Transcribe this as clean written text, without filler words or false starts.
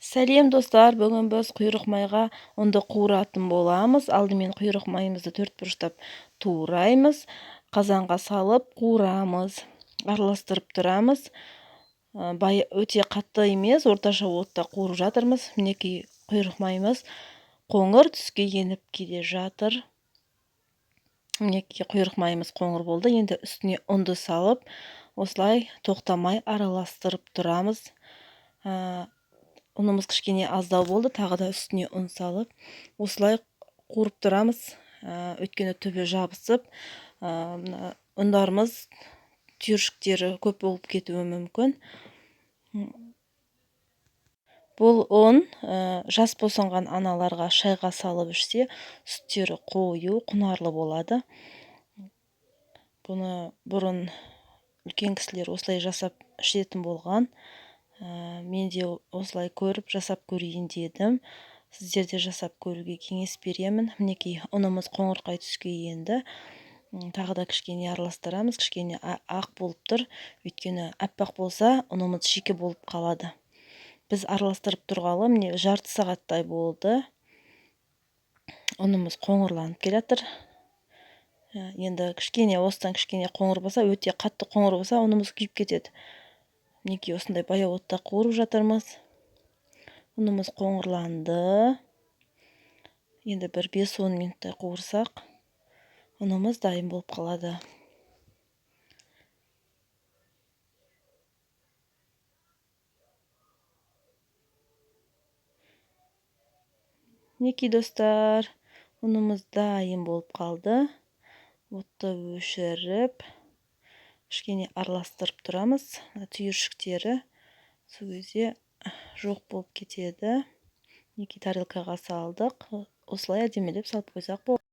Сәлем, достар! Бүгін біз құйрық майға ұнды қуыратын боламыз. Алдымен құйрық майымызды төрт бұрыштап тураймыз, қазанға салып қуырамыз, араластырып тұрамыз. Өте қатты емес, орташа отта қуырып жатырмыз. Мінекей, құйрық майымыз қоңыр түске еніп келе жатыр. Мінекей, құйрық майымыз қоңыр болды. Енді үстіне ұнды салып, осылай тоқтамай араластырып тұрамыз. Ұнымыз кішкене аздау болды, тағы да үстіне ұн салып, осылай қуырып тұрамыз. Өйткені түбі жабысып, мына ұндарымыз түйіршіктері көп болып кетуі мүмкін. Бұл ұн жас босанған аналарға шайға салып ішсе, сүттері қою, құнарлы болады. Бұны бұрын үлкен кісілер осылай жасап ішетін болған. Мен де осылай көріп, жасап көрейін дедім. Сіздер де жасап көруге кеңес беремін. Мінекей, ұнымыз қоңырқай түске енді. Тағы да кішкене араластырамыз. Кішкене ақ болып тұр, өйткені аппақ болса, ұнымыз шикі болып қалады. Біз араластырып тұрғалы, міне, жарты сағаттай болды. Ұнымыз қоңырланып келе жатыр. Енді кішкене, осыдан кішкене қоңыр болса, өте қатты қоңыр болса, ұнымыз күйіп кетеді. Мінекей, осындай баяу отта қуырып жатырмыз. Ұнымыз қоңырланды. Енді бір 5-10 минуттай қуырсақ, ұнымыз дайын болып қалады. Мінекей, достар, ұнымыз дайын болып қалды. Отты өшіріп, кішкене араластырып тұрамыз. Түйіршіктері сол кезде жоқ болып кетеді. Мінекей, тарелкаға салдық. Осылай әдемілеп салып қойсақ болады.